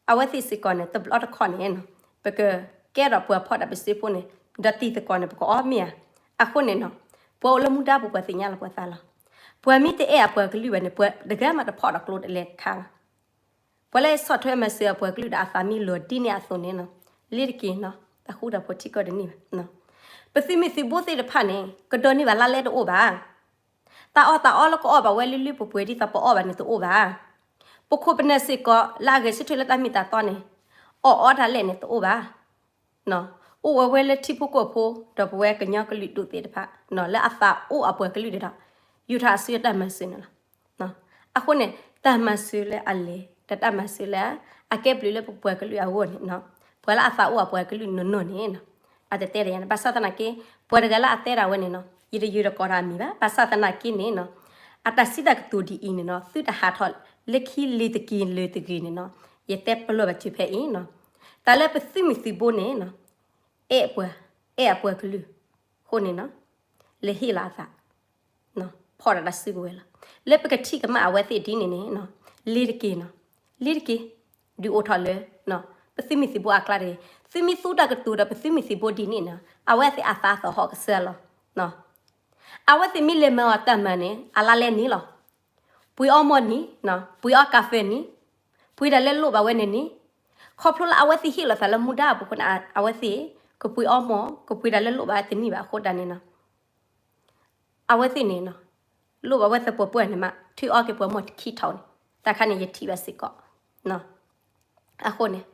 အဝဲသ့ၣ်စ့ၢ်ကီးန့ၣ် တဘျီတခီၣ်န့ၣ်နီၤ ပကကဲထီၣ်ပှၤဖီၣ်တၢ်ပၢၢ်ဆၢဖိန့ၣ် ဒီးတံၤသကိးန့ၣ် ပကအီမ့ၢ်ဧါ. အဃိန့ၣ်နီၤ ပှၤအိၣ်လၢမူဒါပူၤပှၤသ့ၣ်ညါလီၤပှၤသးလီၤ. ပှၤမ့ၢ်တအဲၣ်အပှၤကလုာ်ဘၣ်န့ၣ် ပှၤတဂၤမးတဖီၣ်ဒီးကျိတလဲၤတခါဘၣ်. ပှၤလၢဆီၣ်ထွဲမၤစၢၤအပှၤကလုာ်ဒီးအသးမ့ၢ်လီၤဒ်န့ၣ်အသိးန့ၣ်နီၤ လ့ၤတက့ၢ်နီၤ တၢ်ဃူတၢ်ဖိးထံကီၢ်တန့ၢ်ဘၣ်. ပသုးမုၢ်သံၣ်ဘိသ့ၣ်တဖၣ်န့ၣ် ကဒိးန့ၢ်ဘၣ်လါလဲတအိၣ်ဘၣ်. တၢ်အီၣ်တၢ်အီလၢကအီၣ်ဘၣ်ဝဲလၢလၢပှဲၤပှဲၤဒ်သိးပအီၣ်ဘၣ်န့ၣ်တအိၣ်ဘၣ်. ပခိၣ်ပနၢ်စ့ၢ်ကီးလၢအဂဲၤဆၢထၢၣ်လၢတၢ်မ့ၢ်တၢ်တီန့ၣ် အီၣ်အီတၢ်လဲၣ်န့ၣ်တအိၣ်ဘၣ်. အိၣ်ဝဲဝဲလၢထံဖိကီၢ်ဖိ ဒီးပဝဲကညီကလုာ်ဒူၣ်သ့ၣ်တဖၣ် လၢအသးအိၣ်အပှၤကလုာ်ဒီး ယူၤထီၣ်အစုအတၢ်မၤစၢၤန့ၣ်လီၤ. အဃိန့ၣ် တၢ်မၤစၢၤလၢအလဲၤ ဒီးတၢ်မၤစၢၤလၢ အကဲဘျုးလၢပပှၤကလုာ်အဂီၢ်န့ၣ် ပှၤလၢအသးအိၣ်အပှၤကလုာ်နီၢ်နီၢ်န့ၣ် အတတဲတၢ်ယါန့ၣ် ဘၣ်ဆၣ်သနာ်က့ ပှၤတဂၤလၢအတဲဒၣ်ဝဲန့ၣ်နီၤ ယတယၢၤတကိးတၢ်အမံၤဘၣ်. ဘၣ်ဆၣ်သနာ်က့န့ၣ်နီၤ အတၢ်စံးတၢ်ကတိၤဒ်အံၤန့ၣ်နီၤ သုတဟးထီၣ်လၢခံလ့ၤတက့ၢ်လၢၤတဂ့ၤန့ၣ်နီၤ ယတဲပလီၢ်ဘၣ်စုၤဖဲအံၤနီၤ တၢ်လၢပသုးမုၢ်သံၣ်ဘိန့ၣ်နီၤ အဲၣ်ပှၤ အဲၣ်အပှၤကလုာ် အဃိန့ၣ်နီၤ လဲၤဟ့ၣ်လီၤအသး ဖီၣ်ဒီးတၢ်စုကဝဲၤလီၤ. လၢပကထံၣ်ကမၣ်အဝဲသ့ၣ်ဒ်န့ၣ်န့ၣ် လ့ၤတက့ၢ်နီၤ လ့ၤတက့ၢ် ဒုးအိၣ်ထီၣ်လၢ ပသုးမုၢ်သံၣ်ဘိအကျါတဂ့ၤ. သုမ့ၢ်သူတၢ်ကတိၤဒီးပသုးမုၢ်သံၣ်ဘိဒ်န့ၣ်နီၤ အဝဲသ့ၣ်အသးသဟီၣ်ကစၢ်လီၤ. အဝဲသ့ၣ်မ့ၢ်လဲၤမၤအီၤတၢ်မၤန့ၣ် အလါလဲန့ၣ်လီၤ. ပှ့ၤအီၣ်မီၢ်နံၤ ပှ့ၤအီၣ်ကၣ်ဖဲနံၤ ပှ့ၤတၢ်လၢလိၣ်ဘၣ်ဝဲန့ၣ်န့ၣ် ခီဖျိလၢအဝဲသ့ၣ်ဟ့ၣ်လီၤသးလၢမူဒါအပူၤအဃိန့ၣ် အဝဲသ့ၣ် ကပှ့ၤအီၣ်မီၢ် ကပှ့ၤတၢ်လၢလိၣ်ဘၣ်တန့ၢ်ဘၣ်အဃိတၢ်န့ၣ်နီၤ အဝဲသ့ၣ်န့ၣ်နီၤ လိၣ်ဘၣ်ဝဲသပှၢ်ပှၢ်န့ၣ်မး ထုးအီၣ်က့ၤပှၤမီၢ်တခံထီၣ်န့ၣ် တၢ်ခါန့ၣ်ယထံၣ်ဘၣ်စ့ၢ်ကီး အဃိန့ၣ်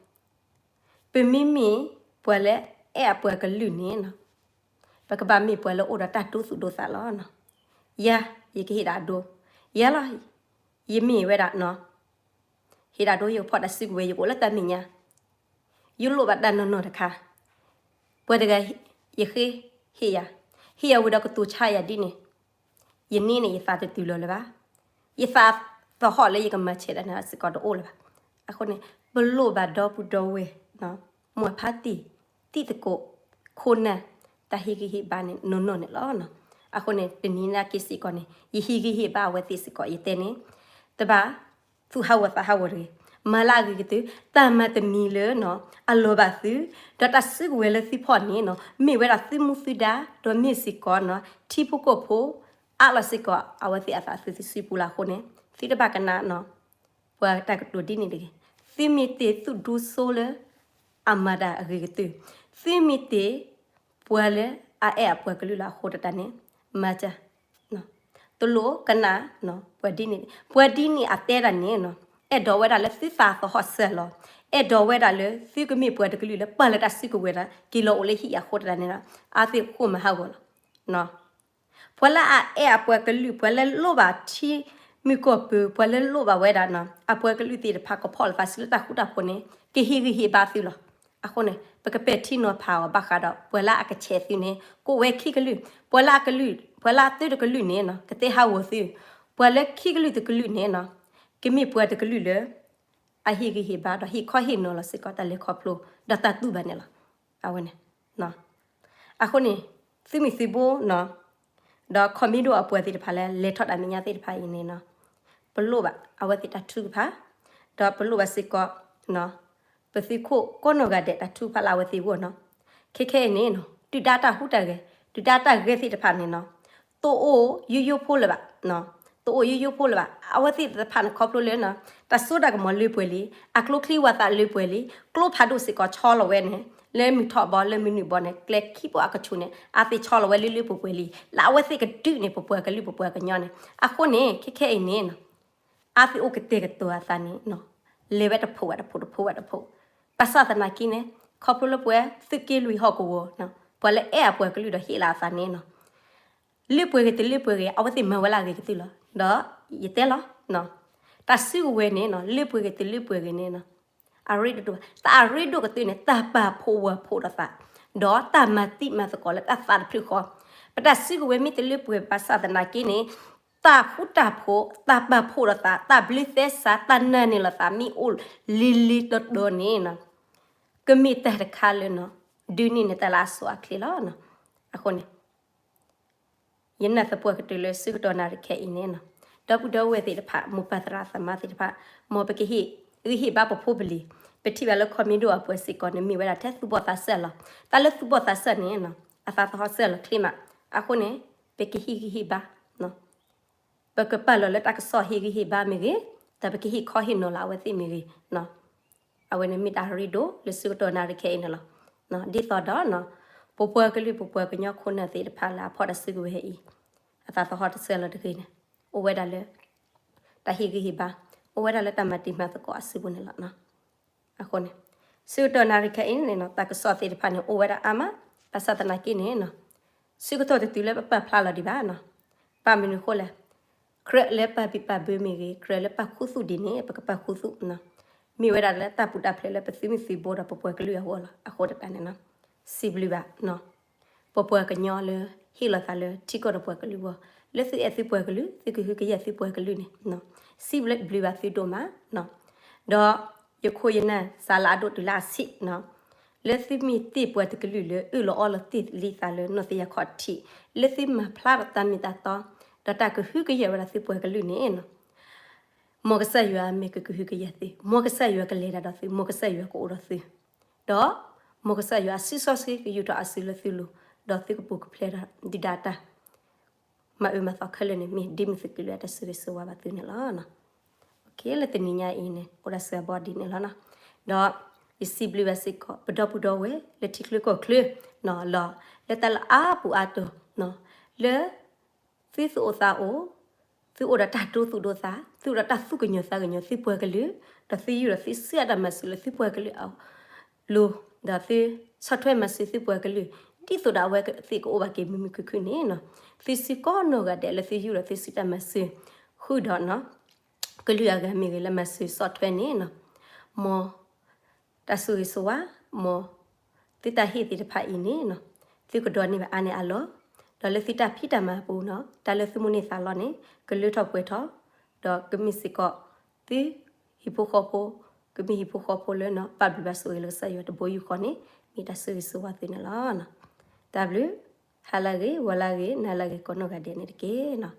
ပမ့မ့ၢ်ပှၤလၢအဲၣ်အပှၤကလုာ်န့ၣ်နီၤ ပကဘၣ်မ့ၢ်ပှၤလၢအိၣ်ဒီးတၢ်ဒိသူၣ်ဒိသးလီၤ. ယၤ ယကဟ့ၣ်ဒၣ်အဒိ ယၤလီၤ ယမ့ၢ်ဝဲဒၣ်နီၤ ဟ့ၣ်ဒၣ်ဒိ ယကဖီၣ်တၢ်စုကဝဲၤ ယကအိၣ်လၢတၢ်မဲာ်ညါ ယလိၣ်ဘၣ်တၢ်နီၢ်နီၢ်တခါ ပှၤတဂၤ ယဃ့ ဟ့ၣ်ယၤ ဟ့ၣ်ယၤဝံၤဒီးကတိၤဆါယၤဒ်န့ၣ် ယန့ၣ်န့ၣ် ယသးတတုၤလီၤလၢၤဘၣ်. ယသးသဟီၣ်လၢယကမၤဆဲးတၢ်န့ၣ်စ့ၢ်ကီးတအိၣ်လၢၤဘၣ်. အဃိန့ၣ် ပလိၣ်ဘၣ်ဒီပုၢ်ဒီဝဲၢ် မိၢ်ဖါတံၢ် တံၤသကိး ခိၣ်နၢ် တၢ်ဟ့ၣ်ဂံၢ်ဟ့ၣ်ဘါန့ၣ်နီၢ်နီၢ်န့ၣ်လီၤ. အဃိန့ၣ် တနံၤနာ်က့စ့ၢ်ကီးန့ၣ် ယဟ့ၣ်ဂံၢ်ဟ့ၣ်ဘါအဝဲသ့ၣ်စ့ၢ်ကီး ယတဲန့ၣ် တဘၣ်သူၣ်ဟးဂီၤသးဟးဂီၤတဂ့ၤ. မၤလၢအဂ့ၤကတၢၢ်, တၢ်မၤတမံၤလၢနီၤ အလီၤဘၣ်သု, ဒီးတၢ်စုကဝဲၤလၢသုဖီၣ်န့ၣ်နီၤ မ့ၢ်ဝဲဒၣ်သုမူသုဒါ, ဒီးမ့ၢ်စ့ၢ်ကီးနီၤ ထံဖိကီၢ်ဖိ အါလီၤစ့ၢ်ကီး အဝဲသ့ၣ်အသးသုတစုပူၤလီၤအဃိန့ၣ် သုတဘၣ်ကနၣ်နီၤ ပှၤတၢ်ကတိၤဒ်န့ၣ်တဂ့ၤ. သုမ့ၢ်တ့ၢ်သူၣ်ဒူစိလၢ အမၤတၢ်အဂ့ၤကတၢၢ်, သုမ့ၢ်တ့ၢ် ပှၤလၢအအဲၣ်အပှၤကလုာ်လီၤအဃိတၢ်န့ၣ် မၤတၢ် တလိၣ်ကနၣ် ပှၤဒ်န့ၣ်, ပှၤဒ်န့ၣ်အတဲတၢ်န့ၣ်နီၤ အဲၣ်ဒိးဝဲဒၣ်လၢသုသးသဟီၣ်စၢ်လီၤ. အဲၣ်ဒိးဝဲဒၣ်လၢသုကမ့ၢ်ပှၤတကလုာ်လၢပာ်လၢတၢ်စုကဝဲၤဒီး က့ၤလီၤအိၣ်လၢဟံၣ်အဃိတၢ်န့ၣ်ဒီး အါသ့ၣ်ဃိၣ်မၤဟးဂီၤလီၤ. ပှၤလၢအအဲၣ်အပှၤကလုာ် ပှၤလၢလိၣ်ဘၣ်ထံမုၢ်ကီၢ်ပူၤ ပှၤလၢလိၣ်ဘၣ်ဝဲဒၣ်နီၤ အပှၤကလုာ်သ့ၣ်တဖၣ်ကဖီၣ်လိာ်သးစုလၢတၢ်ဃူတၢ်ဖိးန့ၣ် ကဟ့ၣ်ဂံၢ်ဟ့ၣ်ဘါသုလီၤ. အဃိန့ၣ် ပကပဲာ်ထံနီၤဖးအီၤဘၣ်ဃးဒီး ပှၤလၢအကဆဲးသုန့ၣ် ကအိၣ်ဝဲခံကလုာ်, ပှၤလၢအကလုာ်, ပှၤလၢအသုတကလုာ်န့ၣ်နီၤ ကတဲဟးဂီၤသု, ပှၤလၢခံကလုာ်တကလုာ်န့ၣ်နီၤ ကမ့ၢ်ပှၤတကလုာ်လၢ အဟ့ၣ်ဂံၢ်ဟ့ၣ်ဘါဒီးဟ့ၣ်ခီဟ့ၣ်နီၤလီၤစ့ၢ်ကီးတၢ်လဲၤခီဖျိ ဒီးတၢ်တူၢ်ဘၣ်န့ၣ်လီၤ. အဝဲန့ၣ် အဃိန့ၣ် သုးမုၢ်သုးဘိနီၤ ဒီးခီၣ်မံၣ်ဒိၣ်အပှၤသ့ၣ်တဖၣ်လၢလဲၤထီၣ်တၢ်မဲာ်ညါသ့ၣ်တဖၣ်အံၤန့ၣ်နီၤ ပလိၣ်ဘၣ်အဝဲသ့ၣ်တၢ်ထုကဖၣ်, ဒီးပလိၣ်ဘၣ်စ့ၢ်ကီး ပသုးခိၣ်ကိးနီၢ်ဂၤဒဲးတၢ်ထုကဖၣ်လၢအဝဲသ့ၣ်အဂီၢ်နီၤ. ခဲခဲအံၤန့ၣ်နီၤ ဒုၣ်ဒါတၢ်ဟူးတၢ်ဂဲၤ, ဒုၣ်ဒါတၢ်ဂဲၤသ့ၣ်တဖၣ်န့ၣ်နီၤ တအိၣ်ယိယိဖိလၢၤဘၣ်, တအိၣ်ယိယိဖိလၢၤဘၣ်. အဝဲသ့ၣ်တဖၣ်န့ၣ်ခီဖျိလၢ တၢ်စိတၢ်ကမီၤလၢပှဲၤလံ, အကျိချံဝၣ်သၣ်လၢပှဲၤလံ, ကျိဖးဒိၣ်စ့ၢ်ကီးဆီလီၤဝဲန့ၣ် လၢမုၢ်ထီၣ်ဘီ လၢမုၢ်နုာ်ဘီန့ၣ် ကျဲခံဘိအကဆူးန့ၣ် အဝဲသ့ၣ်ဆီလီၤဝဲလၢလၢပှဲၤပှဲၤလံ, လၢအဝဲသ့ၣ်ကဒုးန့ၣ် ပပှၤကလုာ်ပပှၤကညီန့ၣ်. အဃိန့ၣ် ခဲခဲအံၤန့ၣ် အဝဲသ့ၣ်အိၣ်ကတဲာ်ကတီၤအသးန့ၣ် လဲၤဝဲတဖိးဝဲတဖိး တဖိးဝဲတဖိး. ဘၣ်ဆၣ်သနာ်က့န့ၣ် ခီဖျိလၢပဝဲသုးက့လွံၢ်ဟီၣ်ကဝီၤ ပှၤလၢအဲၣ်အပှၤကလုာ်ဒီးဟ့ၣ်လီၤအသးန့ၣ်နီၤ လၢပှဲၤဂ့ၤတလၢပှဲၤဂ့ၤ အဝဲသ့ၣ်မၤဝဲလၢအဂ့ၤကတၢၢ်လီၤ. ဒီးယတဲလီၤ တၢ်စုကဝဲၤန့ၣ်နီၤ လၢပှဲၤဂ့ၤတလၢပှဲၤဂ့ၤန့ၣ်နီၤ အရ့ဒိၣ်တအိၣ်ဘၣ်. တၢ်အရ့ဒိၣ်ကတၢၢ်န့ၣ် တၢ်ပာ်ဖှိၣ်ဝဲဖှိၣ်ဒီးသး ဒီးတၢ်မၤတံၤမၤသကိးလၢတၢ်သးတဖျၢၣ်ဃီ. ပတၢ်စုကဝဲၤမ့ၢ်တလၢပှဲၤဘၣ်ဆၣ်သနာ်က့န့ၣ် တၢ်ဃူတၢ်ဖိး တၢ်ပာ်ဖှိၣ်ဒီးသး တၢ်ဘျုးသဲစး တၢ်နာ်န့ၢ်လိာ်သးမ့ၢ်အိၣ်လံၤလံၤတီၤတီၤန့ၣ်နီၤ ကမ့ၢ်တၢ်တခါလၢ ဒုးန့ၢ်န့ၢ်တၢ်လၢအဆိအချ့လီၤ. အဃိန့ၣ် ယနာ်သပှၢ်ကတၢၢ်လၢဆၢကတီၢ်နၣ်ရံၣ်ခဲအံၤန့ၣ်နီၤ ဒီပုၢ်ဒီဝဲၢ်သ့ၣ်တဖၣ် မိၢ်ပၢ်သရၣ်သမါသ့ၣ်တဖၣ် မ်ပကဟ့ၣ်ဂံၢ်ဟ့ၣ်ဘါပဖိပလံၤ, ပထံၣ်ဘၣ်လၢခီၣ်မံၣ်ဒိၣ်အပှၤစ့ၢ်ကီးန့ၣ် မ့ၢ်ဝဲဒၣ်ထဲသူၣ်ဘီၣ်သးစၢ်လီၤ. တၢ်လၢသူၣ်ဘီၣ်သးစၢ်န့ၣ် အသးသဟီၣ်စၢ်လီၤချ့မး, အဃိန့ၣ် ပကဟ့ၣ်ဂံၢ်ဟ့ၣ်ဘါ ပကပာ်လီၤလၢတၢ်ကစီၣ်ဟ့ၣ်ဂံၢ်ဟ့ၣ်ဘါမ့ၢ်ဂ့ၤ, ဒီးပကဟ့ၣ်ခီဟ့ၣ်နီၤလၢအဝဲသ့ၣ်မ့ၢ်ဂ့ၤ, အဝဲန့ၣ်မ့ၢ်တၢ်ရ့ဒိၣ်လၢဆၢကတီၢ်နၣ်ရံၣ်ခဲအံၤန့ၣ်လီၤ. ဒ်သိးဒီး ပပှၤကလုာ်ပပှၤကညီခိၣ်နၢ်သ့ၣ်တဖၣ်လၢအဖီၣ်တၢ်စုကဝဲၤအံၤ အသးသဟီၣ်တစၢ်လီၤတဂ့ၤန့ၣ် အိၣ်ဝဲဒၣ်လၢ တၢ်ဟ့ၣ်ဂံၢ်ဟ့ၣ်ဘါ, အိၣ်ဝဲဒၣ်လၢတၢ်မၤတံၤမၤသကိးအစုပူၤန့ၣ်လီၤ. အဃိန့ၣ် ဆၢကတီၢ်နၣ်ရံၣ်ခဲအံၤန့ၣ် တၢ်ကစီၣ်သ့ၣ်တဖၣ်န့ၣ် အိၣ်ဝဲဒၣ်အါမး, ဘၣ်ဆၣ်သနာ်က့န့ၣ် ဆၢကတီၢ်တတုၤလၢပပာ်ဖျါလီၤဒံးဘၣ်, ဘၣ်မနုၤအဃိလဲၣ်, ကြၢးလၢပာ်ဘံၣ်ပာ်ဘၢမ့ၢ်ဂ့ၤ, ကြၢးလၢပာ်ခူသူၣ်ဒ်န့ၣ် ပကပာ်ခူသူၣ်, မ့ၢ်ဝဲဒၣ်လၢတၢ်ပူၤတၢ်ဖျဲးလၢပသုးမုၢ်သုးဘိဒီးပပှၤကလုာ်အဂီၢ်လီၤ. အဃိတၢ်န့ၣ် စံးဘျုးဘၣ် ပပှၤကညီလၢဟ့ၣ်လီၤသးလၢထံကီၢ်ဒီးပှၤကလုာ်အဂီၢ်, လၢသုအဲၣ်သုပှၤကလုာ်, သုကဟုကယာ်သုပှၤကလုာ်န့ၣ် စံးဘျုးဘျုးဘၣ်သုဒိၣ်မး, ဒီးယခိၣ်ယနၢ်စးလၢအဒိၣ်တုၤလၢအဆံး, လၢသုမ့ၢ်တ့ၢ်ပှၤတကလုာ်လၢအၢၣ်လီၤအီလီၤတ့ၢ်လံသးလၢနီၢ်သယၢၢ်ခီၣ်ထံး, လၢသုမၤဖျါထီၣ်တၢ်မ့ၢ်တၢ်တီ, ဒီးတၢ်ကဟုကယာ်ဝဲဒၣ်သုပှၤကလုာ်န့ၣ် မ်ကစၢ်ယွၤမ့ၢ်ကကဟုကယာ်သု, မ်ကစၢ်ယွၤကလဲၤတၢ်ဒီးသု, မ်ကစၢ်ယွၤကအိၣ်ဒီးသု, ဒီးမ်ကစၢ်ယွၤအစုစီဆှံကယူၤထီၣ်အစုလၢသုလိၤ, ဒီးသုကပူၤကဖျဲးဒီးဒုၣ်ဒါတၢ် မၤအၢမၤသီခဲလၢာ်န့ၣ် မ့ၢ်ဒ်မ့ၢ်သုးက့လွံၢ်အတၢ်ဆၢဂ့ၤဆၢဝါဘၣ်သုန့ၣ်လီၤ. လၢတနံၤညါအံၤန့ၣ် အိၣ်ဒၣ်စှၤဘီဒ်န့ၣ်လီၤ. ဒီးယစံးဘျုးဘၣ်စ့ၢ်ကီး ပဒီပုၢ်ဒီဝဲၢ်လၢထံချၢကီၢ်ချၢ လီၤ လၢတၢ်လၢအါပူၤအါတီၤ လၢ သုသူၣ်အိၣ်သးအိၣ်, သုအိၣ်ဒီးတၢ်ဒိသူၣ်ဒိသး, သုအိၣ်ဒီးတၢ်သူၣ်ကညီၤသးကညီၤသုပှၤကလုာ်, ဒီးသုယူၢ်ဒီးသုစုအတၢ်မၤစၢၤလၢသုပှၤကလုာ်အလိၤ, ဒီးသုဆီၣ်ထွဲမၤစၢၤသုပှၤကလုာ်, ဒ်သိးဒီးအဝဲသ့ၣ်ကအိၣ်ဘၣ်က့ၤမုာ်မုာ်ခုၣ်ခုၣ်န့ၣ်, သုစုကိးနီၢ်ဂၤဒဲးလၢသုယူၢ်ဒီးသုစုတၢ်မၤစၢၤ, ဃုာ်ဒီး ကလုာ်အဂၤမ့ၢ်ဂ့ၤလၢမၤစၢၤဆီၣ်ထွဲန့ၣ်, မ် တၢ်ဆိၣ်ဂ့ၤဆိၣ်ဝါ, မ် သုတၢ်ဟ့ၣ်သ့ၣ်တဖၣ်အံၤန့ၣ် သုကဒိးန့ၢ်ဘၣ်အါန့ၢ်အလီၢ်, ဒီးလၢသုတၢ်ဖံးတၢ်မၤအပူၤန့ၣ် တၢ်လၢသုမိၣ်န့ၢ်သးလီန့ၣ် ကလၢထီၣ်ပှဲၤထီၣ်, ဒီးကမ့ၢ်စ့ၢ်ကီး သုဟံၣ်ဖိဃီဖိ, ကမ့ၢ်ဟံၣ်ဖိဃီဖိလၢ ပာ်ဘျုးဘၣ်ဆိၣ်ဂ့ၤလၢကစၢ်ယွၤတဘိယူၢ်ဃီန့ၣ် မ့ၢ်တၢ်ဆိၣ်ဂ့ၤဆိၣ်ဝါသုန့ၣ်လီၤ. တၢ်ဘျုး, ဟါလၢအဂ့ၤ, ဂီၤလၢအဂ့ၤ, နၤလၢအဂ့ၤ ကိးနီၢ်ဂၤဒဲးန့ၣ်တက့ၢ်.